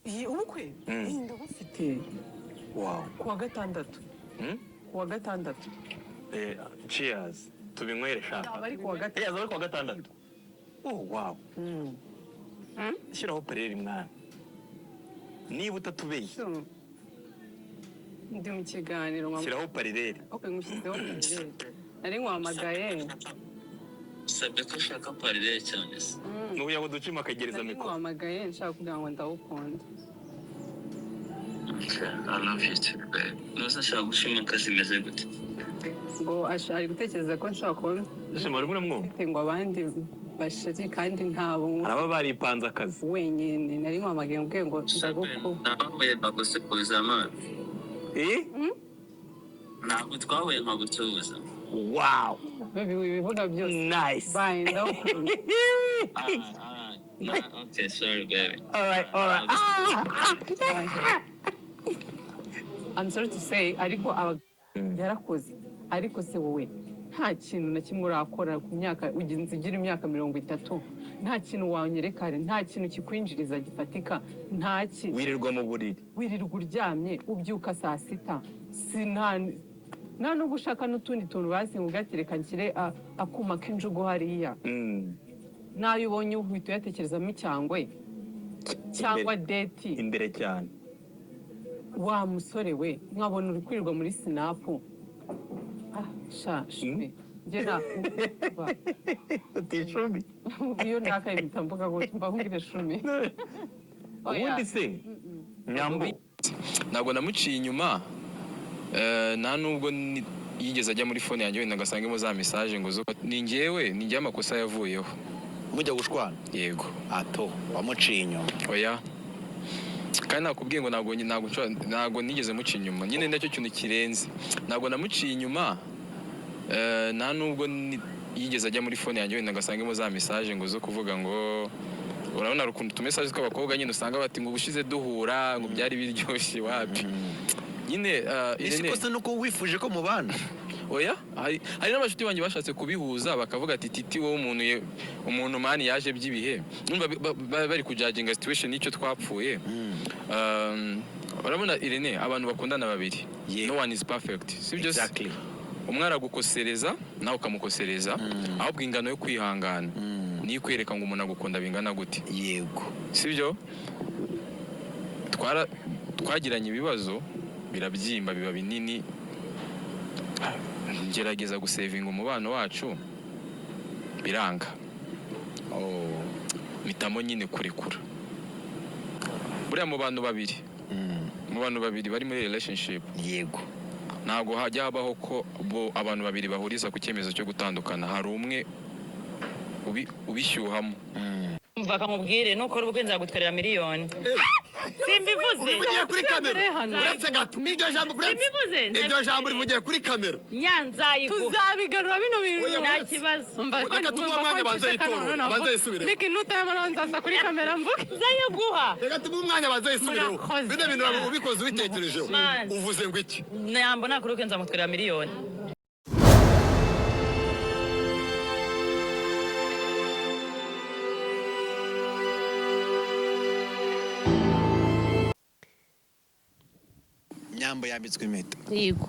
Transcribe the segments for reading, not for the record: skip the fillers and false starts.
Iyi ubukwe iyi ndabufite. Kuwa gatandatu. Kuwa gatandatu. Cheers, tubinywere shaka. Aba ari kuwa gatandatu. Azaba ari kuwa gatandatu. Oh wow, shyiraho pereri mwana, niba utatubeye. So, ndi mu kiganiro Shyiraho parereri. Ok, ngushyizeho parereri, nari nkwamagaye. Sabye ko ashaka parire cyane se. Nukugira ngo ducime akagereza Nari mikoro. nkwamagaye nshaka kugira ngo ndawukunda. Okay, I love you too, babe. Nuza ashaka gushima akazi imeze gute? Ngo ari gutekereza ko nshobora kuba Shema, urimo uramwumva? mfite ngo abandi basheri kandi ntabo. Hari ababa baripanze akazi. Wenyine nari nkwamagaye mbwiye ngo Sabye ndagukunda. Nahuye nkagusuhuza man. Eh. Ntabwo twahuye nkagusuhuza. Wow. Baby, ibivuga byose. Nice. Bye, ndagukunda. Ah, ah, nah, okay, sorry baby. All right. Bye. I'm sorry to say, ariko aba yarakoze, ariko se wowe nta kintu na kimwe urakora ku myaka ugenzi ugira, imyaka 30, nta kintu wanyereka, nta kintu kikwinjiriza gifatika, nta kintu. Wirirwa mu buriri. Wirirwa uryamye, ubyuka saa sita, si nta nubwo ushaka n'utundi tuntu basi ngo ugatereka nshyire akuma k'injugu hariya. N'ayo ubonye uhita uyatekerezamo icyangwe cyangwa date. Imbere cyane. Wa musore we, nkabona uri kwirirwa muri Snap, ah sha shumi, njye na Uti icumi. Iyo ntakaye mpita mvuga ngo mba nkubwire shumi. Oya. Ubundi se Nyambo? Ntabwo namuciye inyuma, nta nubwo yigeze ajya muri phone yanjye wenda ngo asangemo za message ngo zo ni njyewe amakosa yavuyeho. Mujya gushwana? Yego. Ato wamuciye inyuma? Oya, kandi nakubwiye ngo ntabwo nigeze muca inyuma nyine, nacyo kintu kirenze. Ntabwo namuciye inyuma, nta nubwo yigeze ajya muri phone yanjye wenda ngo asangemo za message ngo zo kuvuga ngo urabona hari ukuntu utumessage tw'abakobwa nyine usanga bati ngo ubushize duhura ngo byari biryoshye. Wapi nyine, Ese Irene. ikosa nuko wifuje ko mubana? Oya, hari n'abashuti banjye bashatse kubihuza, bakavuga ati: "Titi, wowe umuntu umuntu man yaje by'ibihe." Numva bari kujudginga situation y'icyo twapfuye. Urabona Irene, abantu bakundana babiri, no one is perfect, sibyo se? Exactly. Umwe aragukosereza, nawe ukamukosereza, ahubwo ingano yo kwihangana niyo ikwereka ngo umuntu agukunda bingana gute. Sibyo? Twagiranye ibibazo birabyimba biba binini, ngerageza gusavinga umubano wacu biranga. Oh. Mpitamo nyine kurekura. Buriya mu bantu babiri, mu bantu babiri bari muri relationship, ntabwo hajya habaho ko bo abantu babiri bahuriza ku cyemezo cyo gutandukana. Hari umwe ubishyuhamo. Umva kamubwire, nukora ubukwe nzagutwerera miliyoni. Simbivuze. Ubivugiye kuri kamera? Hano. Uretse gato, iryo jambo, uretse Simbivuze. iryo jambo rivugiye kuri kamera. Nyanzayiguha. Tuzabigarura bino bintu. Oya, Nta kibazo. Umva. Reka tumuhe umwanya abanze yitorore, abanze yisubireho. Niki nutayamara nzaza kuri kamera mvuge. Nzayaguha. Reka tumuhe umwanya abanze yisubireho. Murakoze. Bino bintu ubikoze ubitekerejeho? Man. Uvuze ngo iki? Nyambo nakora ubukwe nzamutwerera miliyoni. Nyambo yambitswe impeta. Yego.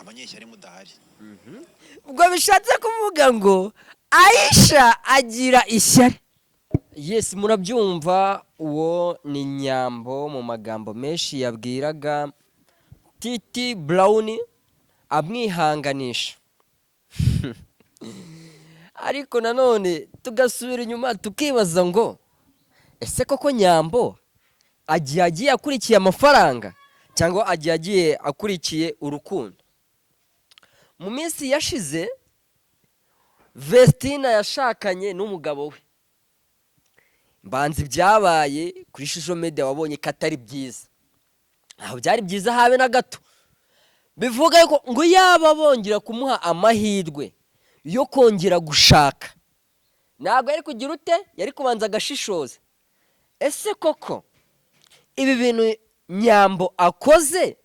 Abanyeshyari mudahari. Ubwo bishatse kuvuga ngo Aisha agira ishyari. Yes, murabyumva, uwo ni Nyambo mu magambo menshi yabwiraga Titi Brown amwihanganisha. Ariko nanone tugasubira inyuma tukibaza ngo ese koko Nyambo agiye akurikiye amafaranga cyangwa agiye akurikiye urukundo? Mu minsi yashize Vestina yashakanye n'umugabo we. Mbanza ibyabaye kuri social media wabonye ko atari byiza, aho byari byiza habe na gato. Bivuga yuko ngo yaba bongera kumuha amahirwe yo kongera gushaka, ntabwo yari kugira ute, yari kubanza agashishoza. Ese koko ibi bintu Nyambo akoze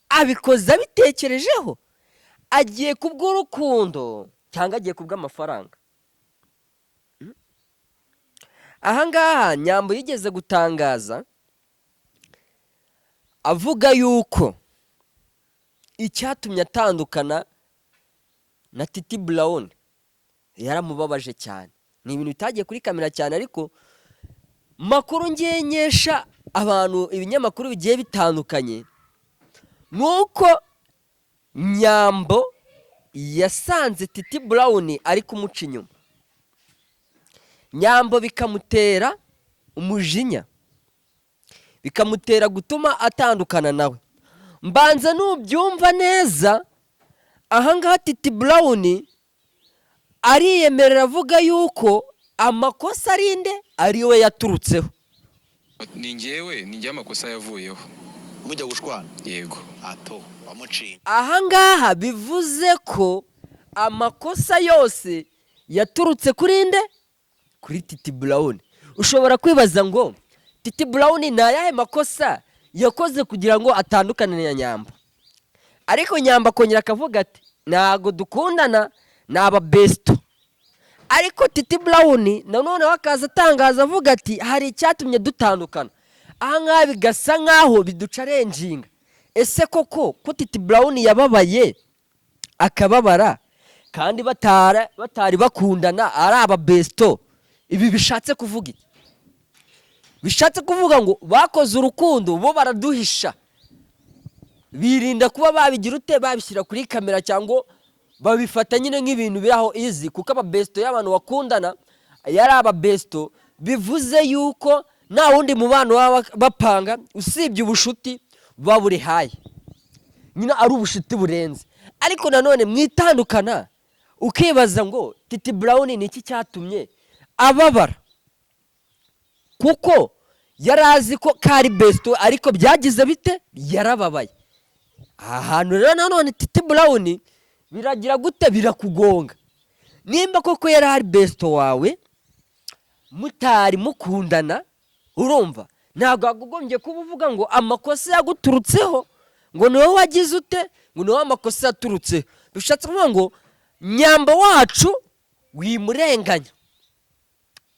abikoze abitekerejeho, agiye kubw'urukundo cyangwa agiye kubw'amafaranga? Ahangaha Nyambo yigeze gutangaza avuga yuko icyatumye atandukana na Titi Brown yaramubabaje cyane. Ni ibintu bitagiye kuri kamera cyane, ariko makuru ngenyesha abantu, ibinyamakuru bigiye bitandukanye, ni uko Nyambo yasanze Titi Brown ari kumuca inyuma. Nyambo bikamutera umujinya, bikamutera gutuma atandukana nawe. Mbanza nubyumva neza, ahangaha Titi Brown ariyemerera avuga yuko amakosa ari nde? Ari we yaturutseho. Ni njyewe amakosa yavuyeho. Mujya gushwana? Yego. Ato, wamuciye. Ahangaha bivuze ko amakosa yose yaturutse kuri nde? Kuri Titi Brown. Ushobora kwibaza ngo Titi Brown ni ayahe makosa yakoze kugira ngo atandukane na Nyambo? Ariko Nyambo akongera akavuga ati ntabwo dukundana, ni aba besto. Ariko Titi Brown nanone we akaza atangaza avuga ati hari icyatumye dutandukana. Ahangaha bigasa nkaho biduchallenginga. Ese koko ko Titi Brown yababaye, akababara kandi batari bakundana, ari aba besto, ibi bishatse kuvuga iki? Bishatse kuvuga ngo bakoze urukundo bo baraduhisha, birinda kuba babigira ute, babishyira kuri kamera, cyangwa babifata nyine nk'ibintu biri aho izi, kuko ababesto y'abantu bakundana yari ababesto, bivuze yuko nta wundi mubano baba bapanga usibye ubushuti buba buri hayi nyine, ari ubushuti burenze. Ariko nanone mwitandukana, ukibaza ngo Titi Brown ni iki cyatumye ababara? Kuko yari azi ko kari besto, ariko byagize bite? Yarababaye. Aha hantu rero nanone Titi Brown biragira gute? Birakugonga. Nimba koko yari ari besto wawe, mutari mukundana, urumva ntabwo wagombye kuba uvuga ngo amakosa yaguturutseho, ngo ni wowe wagize ute, ngo ni wowe amakosa yaturutseho. Bishatse kuvuga ngo Nyambo wacu wimurenganya,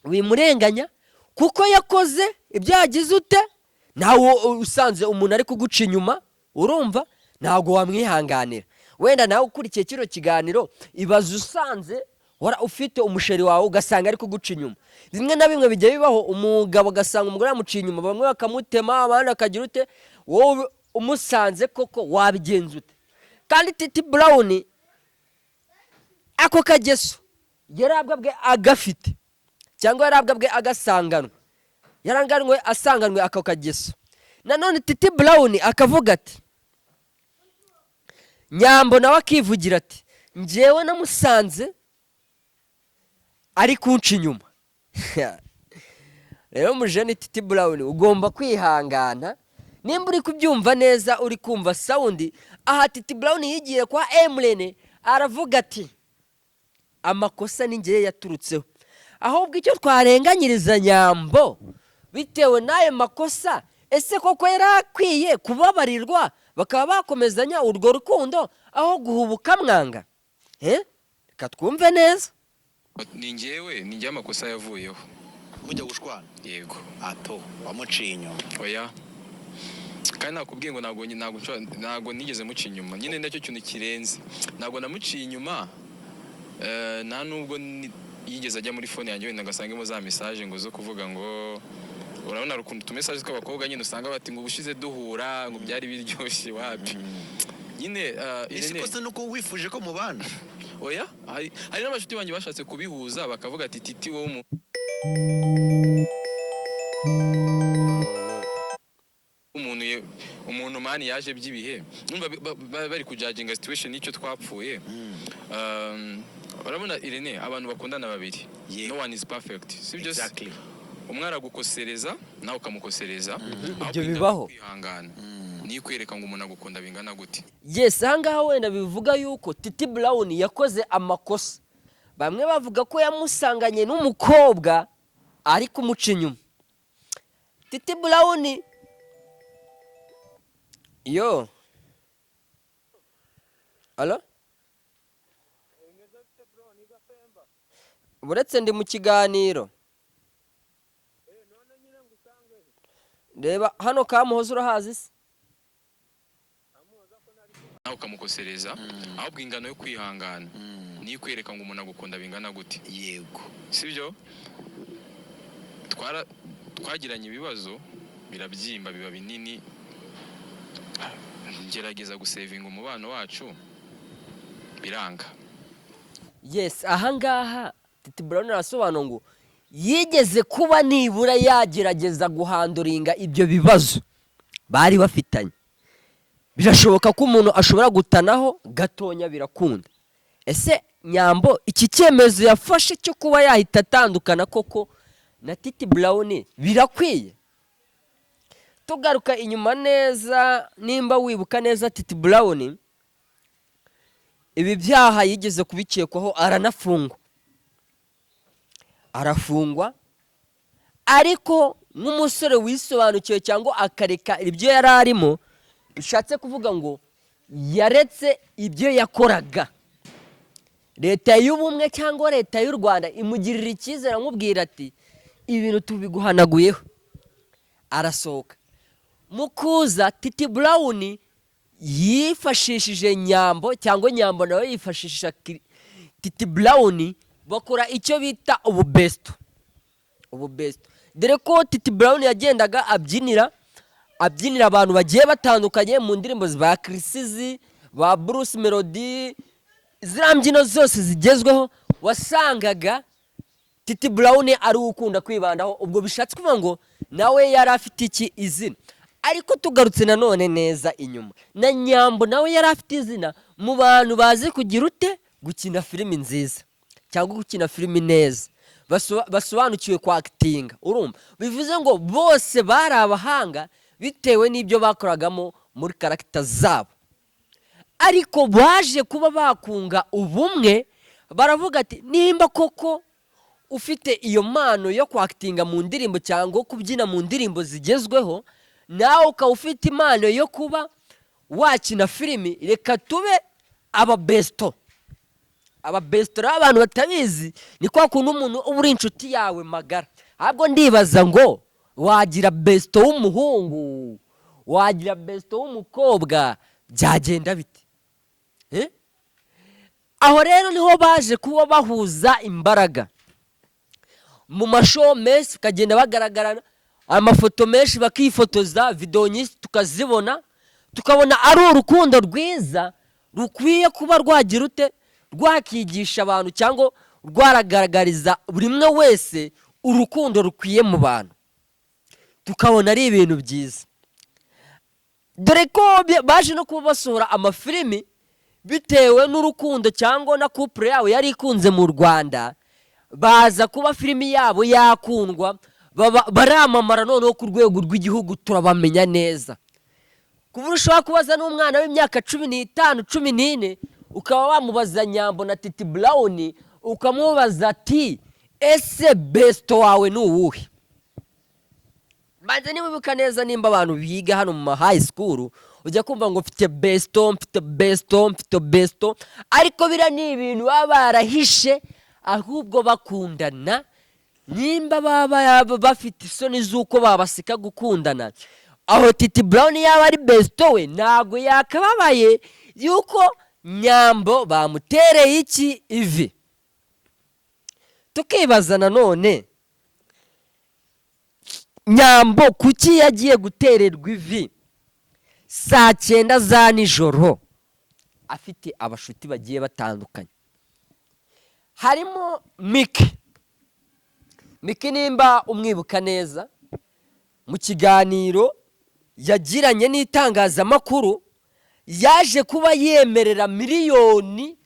wimurenganya, kuko yakoze ibyo yagize ute. Nawe usanze umuntu ari kuguca inyuma, urumva ntabwo wamwihanganira. Wenda nawe ukurikiye kino kiganiro, ibaze usanze wara ufite umusheri wawe, ugasanga ari kuguca inyuma. Bimwe na bimwe bijya bibaho, umugabo agasanga umugore yamuciye inyuma, bamwe bakamutema, abandi bakagira ute. Wowe umusanze koko wabigenza ute? Kandi Titi Brown ako kageso yarabwa bwe agafite, cyangwa yarabwa bwe agasanganwe, yaranganwe, asanganwe ako kageso. Nanone Titi Brown akavuga ati, Nyambo nawe akivugira ati njyewe namusanze ari kunca inyuma. Rero mujene Titi Brown, ugomba kwihangana. Nimba uri kubyumva neza, uri kumva sound, aha Titi Brown yigiye kwa Emurene aravuga ati amakosa ni ngewe yaturutseho. Ahubwo icyo twarenganyiriza Nyambo bitewe n'ayo makosa, ese koko yari akwiye kubabarirwa, bakaba bakomezanya urwo rukundo aho guhubuka mwanga? Reka twumve neza. Ni njyewe amakosa yavuyeho. Mujya gushwana? Yego. Ato, wamuciye inyuma. Oya, kandi nakubwiye ngo ntabwo nigeze muca inyuma. Nyine nacyo kintu kirenze, ntabwo namuciye inyuma. Nta nubwo yigeze ajya muri phone yanjye wenda ngo asangemo za message ngo zo kuvuga ngo urabona hari ukuntu utumessage tw'abakobwa nyine usanga bati ngo ubushize duhura ngo byari biryoshye. Wapi nyine, Ese Irene. ikosa nuko wifuje ko mubana? Oya, hari n'abashuti banjye bashatse kubihuza, bakavuga ati Titi wowe umuntu man yaje by'ibihe, numva bari kujudginga situation y'icyo twapfuye. Urabona Irene, abantu bakundana babiri, no one is perfect, sibyo se? Exactly. Umwe aragukosereza, nawe ukamukosereza. Aho Ibyo kwita bibaho. kwihangana niyo kwereka ngo umuntu agukunda bingana gute. Yes, ahangaha wenda bivuga yuko Titi Brown yakoze amakosa. Bamwe bavuga ko yamusanganye n'umukobwa ari kumuca inyuma. Titi Brown yo, alo, buretse ndi mu kiganiro. Reba hano Kamuhoza, urahazi se? Nawe ukamukosereza. Ahubwo ingano yo kwihangana niyo ikwereka ngo umuntu agukunda bingana gute. Sibyo? Twagiranye ibibazo, birabyimba, biba binini. Ngerageza gusevinga umubano wacu, biranga. Yes, ahangaha Titi Brown arasobanura ngo yigeze kuba nibura yagerageza guhandlinga ibyo bibazo bari bafitanye. Birashoboka ko umuntu ashobora gutanaho gatonya, birakunda. Ese Nyambo iki cyemezo yafashe cyo kuba yahita atandukana koko na Titi Brown birakwiye? Tugaruka inyuma neza, nimba wibuka neza, Titi Brown ibi byaha yigeze kubikekwaho, aranafungwa, arafungwa. Ariko nk'umusore wisobanukiwe cyangwa akareka ibyo yari arimo, bishatse kuvuga ngo yaretse ibyo yakoraga, Leta y'Ubumwe cyangwa Leta y'u Rwanda imugirira icyizere, amubwira ati: "Ibintu tubiguhanaguyeho." Arasohoka. Mu kuza, Titi Brown yifashishije Nyambo, cyangwa Nyambo nawe yifashisha Titi Brown, bakora icyo bita ububesto. Ububesto, dore ko Titi Brown yagendaga abyinira abantu bagiye batandukanye mu ndirimbo ba Chriss Eazy, ba Bruce Melody, ziriya mbyino zose zigezweho wasangaga Titi Brown ari we ukunda kwibandaho. Ubwo bishatse kuvuga ngo nawe yari afite iki? Izina. Ariko tugarutse nanone neza inyuma, na Nyambo nawe yari afite izina mu bantu bazi kugira ute? Gukina filimi nziza cyangwa gukina filimi neza, basobanukiwe kwactinga. Urumva, bivuze ngo bose bari abahanga bitewe n'ibyo bakoragamo muri character zabo. Ariko baje kuba bakunga ubumwe, baravuga ati: "Nimba koko ufite iyo mpano yo kwactinga mu ndirimbo cyangwa kubyina mu ndirimbo zigezweho, nawe ukaba ufite impano yo kuba wakina filimi, reka tube ababesto." Ababesto rero, abantu batabizi, ni kwa kuntu umuntu uba uri inshuti yawe magara. Ahubwo ndibaza ngo wagira besto w'umuhungu, wagira besto w'umukobwa, byagenda bite? Eh? Aho rero niho baje kuba bahuza imbaraga mu mashow menshi, bakagenda bagaragarana amafoto menshi, bakifotoza videwo nyinshi, tukazibona, tukabona ari urukundo rwiza rukwiye kuba rwagira ute? Rwakigisha abantu cyangwa rwaragaragariza buri umwe wese urukundo rukwiye mu bantu, tukabona ari ibintu byiza. Dore ko baje no kuba basohora amafilimi bitewe n'urukundo cyangwa na couple yabo yari ikunze mu Rwanda, baza kuba filimi yabo yakundwa, baramamara noneho ku rwego rw'igihugu, turabamenya neza ku buryo ushobora kubaza n'umwana w'imyaka 15, 14, ukaba wamubaza Nyambo na Titi Brown, ukamubaza ati: "Ese besto wawe ni uwuhe?" Banza niba neza, nimba abantu biga hano mu ma high school, ujya kumva ngo mfite besto, mfite besto, mfite besto. Ariko biriya ni ibintu baba barahishe, ahubwo bakundana. Nimba baba bafite isoni z'uko babaseka gukundana, aho Titi Brown yaba ari besto we, ntabwo yakababaye yuko Nyambo bamutereye iki? Ivi. Tukibaza nanone, Nyambo kuki yagiye gutererwa ivi saa 9 za nijoro afite abashuti bagiye batandukanye, harimo Miki? Miki, nimba umwibuka neza, mu kiganiro yagiranye n'itangazamakuru yaje kuba yemerera miliyoni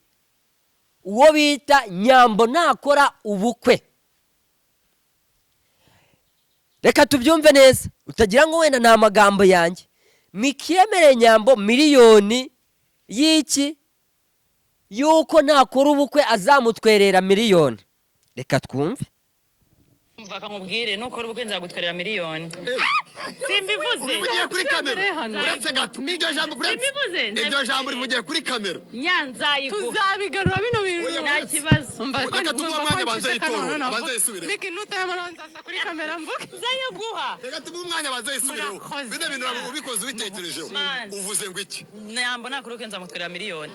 uwo bita Nyambo nakora ubukwe. Reka tubyumve neza, utagira ngo wenda ni amagambo yanjye. Miki yemereye Nyambo miliyoni y'iki? Y'uko nakora ubukwe azamutwerera miliyoni. Reka twumve. Umva kamubwire, nukora ubukwe nzagutwerera miliyoni. Simbivuze. Ubivugiye kuri kamera. Hano. Uretse gato, iryo jambo, uretse Simbivuze. iryo jambo rivugiye kuri kamera. Nyanzayiguha. Tuzabigarura bino bintu. Oya, Nta kibazo. Umva ko Reka tumuhe umva ko umwanya abanze nceceka yitorore, noneho. abanze yisubireho. Miki nutayamara nzaza kuri kamera mvuge. Nzayaguha. Reka tumuhe umwanya abanze yisubireho. Murakoze. Bino bintu ubikoze ubitekerejeho. Man. Uvuze ngo iki? Nyambo nakora ubukwe nzamutwerera miliyoni.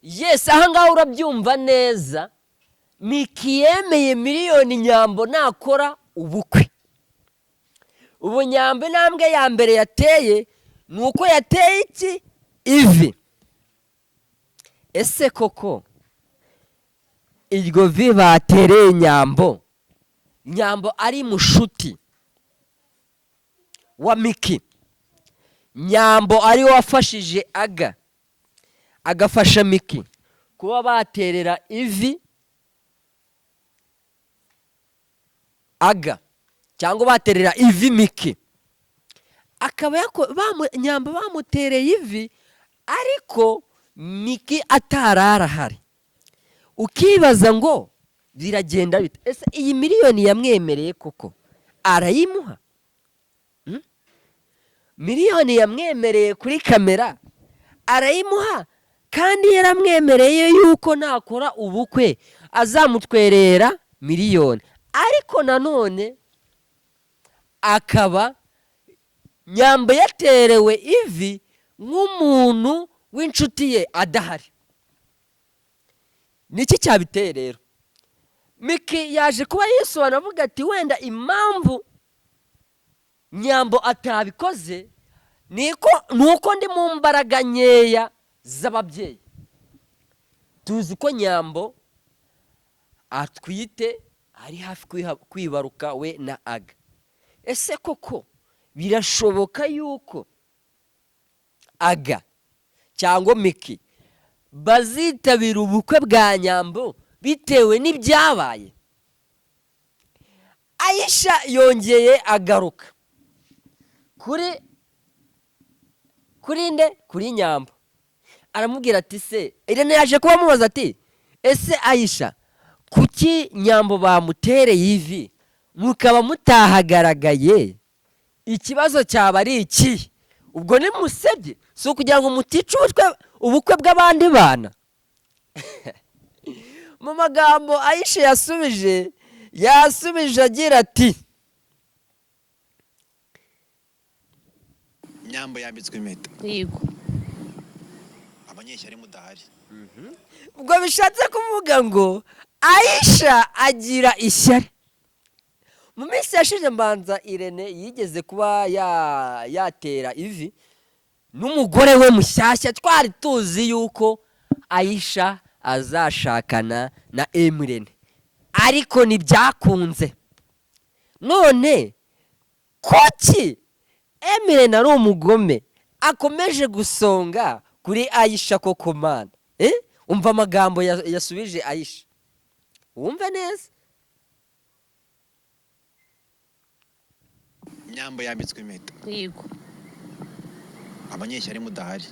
Yes, ahangaha urabyumva neza. Miki yemeye miliyoni Nyambo nakora ubukwe. Ubu Nyambo intambwe ya mbere yateye ni uko yateye iki? Ivi. Ese koko iryo vi batereye Nyambo, Nyambo ari mushuti wa Miki, Nyambo ariwe wafashije aga agafasha Miki kuba baterera ivi aga cyangwa baterera ivi Miki, akaba Nyambo bamutereye ivi ariko Miki atararahari, ukibaza ngo biragenda bite? Ese iyi miliyoni yamwemereye koko arayimuha? Miliyoni yamwemereye kuri kamera arayimuha, kandi yaramwemereye yuko nakora ubukwe azamutwerera miliyoni, ariko nanone akaba Nyambo yaterewe ivi nk'umuntu w'inshuti ye adahari. Niki cyabiteye rero? Miki yaje kuba yisobanura avuga ati wenda impamvu Nyambo atabikoze ni uko ndi mu mbaraga nkeya z'ababyeyi. Tuzi ko Nyambo atwite, ari hafi kwibaruka we na Aga. Ese koko birashoboka yuko Aga cyangwa Miki bazitabira ubukwe bwa Nyambo bitewe n'ibyabaye? Ayisha yongeye agaruka kuri nde? Kuri Nyambo. Aramubwira ati se Irene yaje kuba amubaza ati ese Ayisha, kuki Nyambo bamutereye ivi mukaba mutahagaragaye? Ikibazo cyaba ari iki? Ubwo nimusebye si ukugira ngo mutica ubukwe bw'abandi bana? Mu magambo Ayisha yasubije agira ati Nyambo yambitswe impeta. Yego. Abanyeshyari mudahari. Ubwo bishatse kuvuga ngo Ayisha agira ishyari. Mu minsi yashize mbanza Irene yigeze kuba yatera ivi n'umugore we mushyashya. Twari tuzi yuko Ayisha azashakana na Emirene, ariko ntibyakunze. None kuki Emirene ari umugome akomeje gusonga kuri Ayisha koko mana? Umva amagambo yasubije Ayisha, wumve neza. Nyambo yambitswe impeta. Yego. Abanyeshyari mudahari.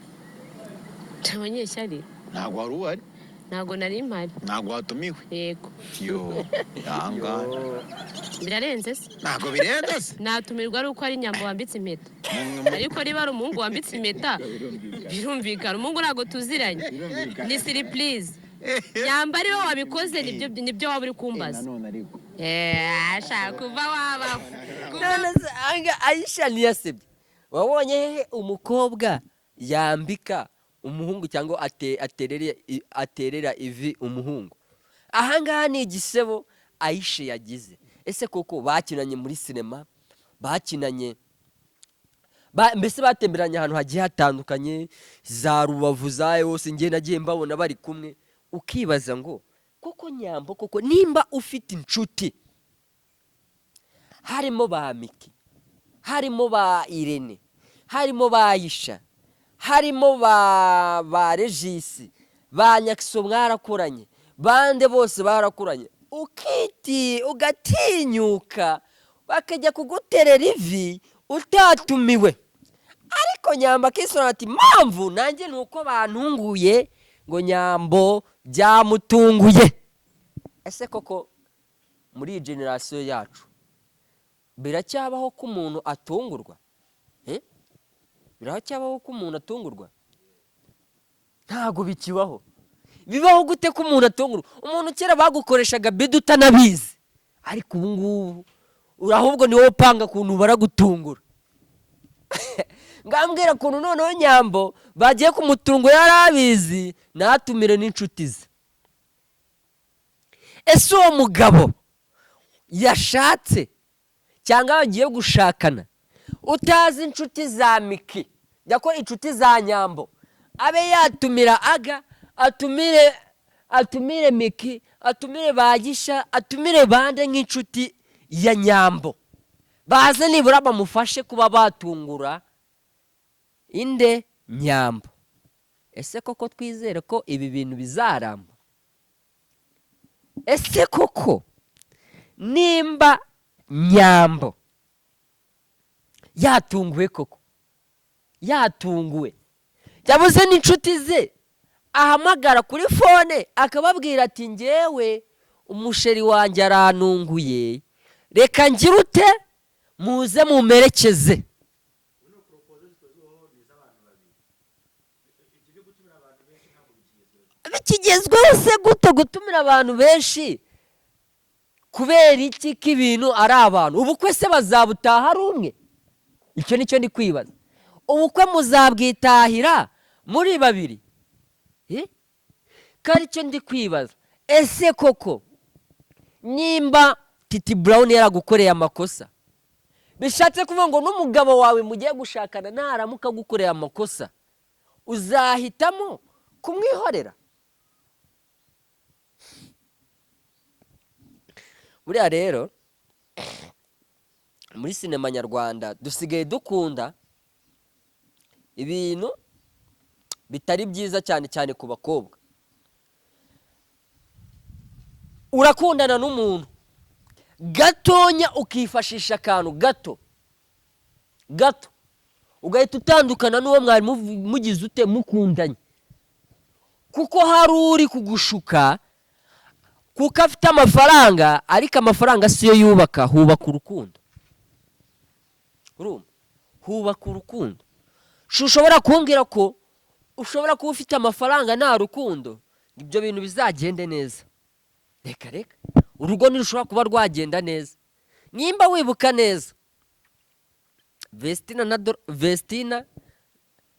Abanyeshyari? Ntabwo wari uhari. Ntabwo nari mpari. Ntabwo watumiwe. Yego. Yo, ahangaha. Birarenze se? Ntabwo birenze se. Natumirwa ari uko ari Nyambo wambitse impeta. Ariko niba ari umuhungu wambitse impeta birumvikana, umuhungu ntabwo tuziranye, ni surprise. Nyambo ariwe wabikoze, nibyo waba uri kumbaza. Nanone ariko. Ashaka kuva wabaho. None se anga Ayisha ntiyasebye? Wabonye hehe umukobwa yambika umuhungu cyangwa aterera ivi umuhungu? Ahangaha ni igisebo Ayisha yagize. Ese koko bakinanye muri sinema, bakinanye mbese batemberanye ahantu hagiye hatandukanye, za Rubavu za hose, njye nagiye mbabona bari kumwe. Ukibaza ngo koko Nyambo, koko nimba ufite inshuti harimo ba Miki, harimo ba Irene, harimo ba Ayisha, harimo ba Regisi, ba Nyakiso mwarakuranye, bande bose barakuranye, ugatinyuka bakajya kuguterera ivi utatumiwe. Ariko Nyambo akisobanura ati mpamvu nanjye ni uko bantunguye, ngo Nyambo byamutunguye. Ese koko Muri iyi generation yacu biracyabaho ko umuntu atungurwa? Eh? Biracyabaho ko umuntu atungurwa? Ntabwo bikibaho. Bibaho gute ko umuntu atungurwa? Umuntu kera bagukoreshaga bida utanabizi, ariko ubu ngubu ahubwo ni wowe upanga ukuntu baragutungura. Ngambwira ukuntu noneho Nyambo bagiye kumutungura yari abizi, natumire n'inshuti ze. Ese uwo mugabo yashatse cyangwa bagiye gushakana, utazi inshuti za Miki, ko inshuti za Nyambo, abe yatumira aga atumire Miki, atumire Bagisha, atumire bande nk'inshuti ya Nyambo, baze nibura bamufashe kuba batungura inde? Nyambo. Ese koko twizere ko ibi bintu bizaramba? Ese koko nimba Nyambo yatunguwe, koko yatunguwe, yabuze n'inshuti ze ahamagara kuri phone akababwira ati: "Ngewe umusheri wanjye arantunguye, reka ngire ute, muze mumerekeze"? Bikigezweho se gute gutumira abantu benshi? Kubera iki ko ibintu ari abantu? Ubukwe se bazabutaha ari umwe? Icyo nicyo ndi kwibaza. Ubukwe muzabwitahira muri babiri? Eh? Ko aricyo ndi kwibaza. Ese koko nimba Titi Brown yaragukoreye amakosa, bishatse kuvuga ngo n'umugabo wawe mugiye gushakana naramuka agukoreye amakosa uzahitamo kumwihorera? Buriya rero muri sinema nyarwanda dusigaye dukunda ibintu bitari byiza, cyane cyane ku bakobwa. Urakundana n'umuntu gatonya, ukifashisha akantu gato gato, ugahita utandukana n'uwo mwari mugize ute, mukundanye, kuko hari uri kugushuka kuko afite amafaranga. Ariko amafaranga siyo yubaka, hubaka urukundo. Urumva, hubaka urukundo. Ushobora kumbwira ko ushobora kuba ufite amafaranga nta rukundo, ibyo bintu bizagende neza? Reka reka, urugo ntirushobora kuba rwagenda neza. Nimba wibuka neza, Vestina na Vestina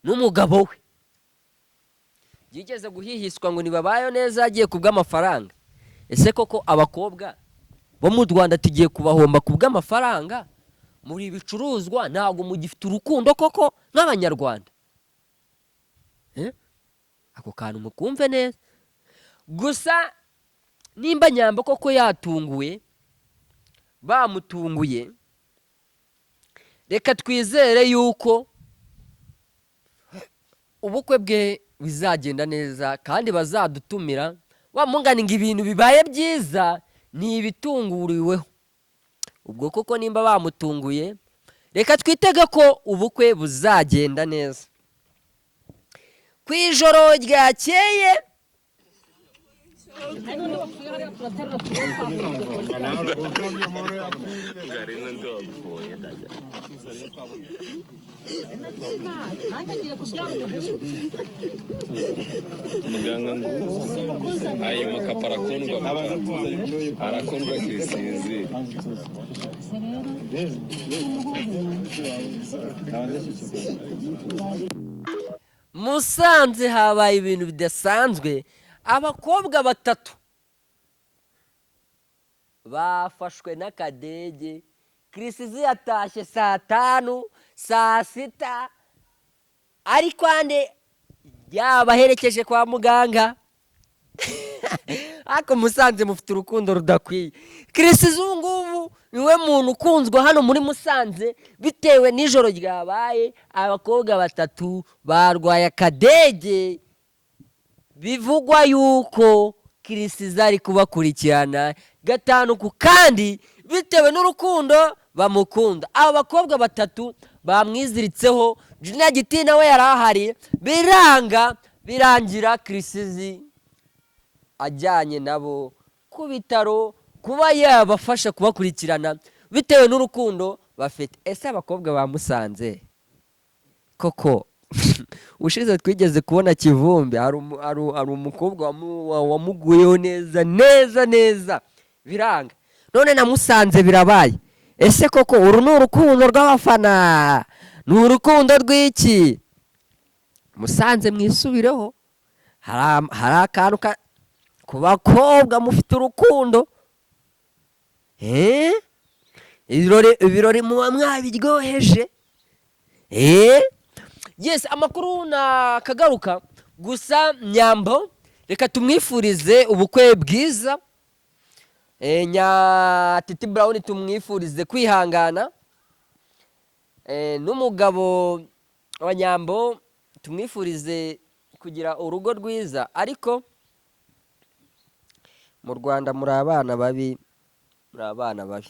n'umugabo we yigeze guhihiswa ngo ntibabayeho neza, yagiye ku bw'amafaranga. Ese koko abakobwa bo mu Rwanda tugiye kubahomba ku bw'amafaranga? Muri ibicuruzwa, ntabwo mugifite urukundo koko nk'Abanyarwanda? Eh? Ako kantu mukumve neza. Gusa nimba Nyambo koko yatunguwe, bamutunguye, reka twizere yuko ubukwe bwe bizagenda neza kandi bazadutumira. Wa mugani ngo ibintu bibaye byiza ni ibitunguriweho. Ubwo koko nimba bamutunguye, reka twitege ko ubukwe buzagenda neza. Ku ijoro ryakeye Muganga ngo ayo makapa arakundwa, arakundwa kisinzira. Musanze habaye ibintu bidasanzwe. Abakobwa batatu bafashwe n'akadege. Kirisizi yatashye saa 5, saa 6, ariko ande yabaherekeje kwa muganga. Ariko Musanze mufite urukundo rudakwiye. Kirisizi ubu ngubu niwe muntu ukunzwe hano muri Musanze bitewe n'ijoro ryabaye. Abakobwa batatu barwaye akadege, bivugwa yuko Kirisizi ari kubakurikirana gatanu ku kandi bitewe n'urukundo bamukunda. Aba bakobwa batatu bamwiziritseho. Junior Giti nawe yari ahari, biranga, birangira Kirisizi ajyanye nabo ku bitaro. kuba yabafasha kubakurikirana bitewe n'urukundo bafite. Ese abakobwa bamusanze koko? Ushize twigeze kubona Kivumbi, hari umukobwa wamuguyeho neza neza neza, biranga. None namusanze birabaye. Ese koko uru ni urukundo rw'abafana? Ni urukundo rw'iki? Musanze mwisubireho. Hari akantu ku bakobwa mufite urukundo. Eh? Ibirori muba mwabiryoheje. Eh? Yes, amakuru nakagaruka. Gusa Nyambo reka tumwifurize ubukwe bwiza. Nya Titi Brown tumwifurize kwihangana. N'umugabo wa Nyambo tumwifurize kugira urugo rwiza. Ariko mu Rwanda muri abana babi, muri abana babi.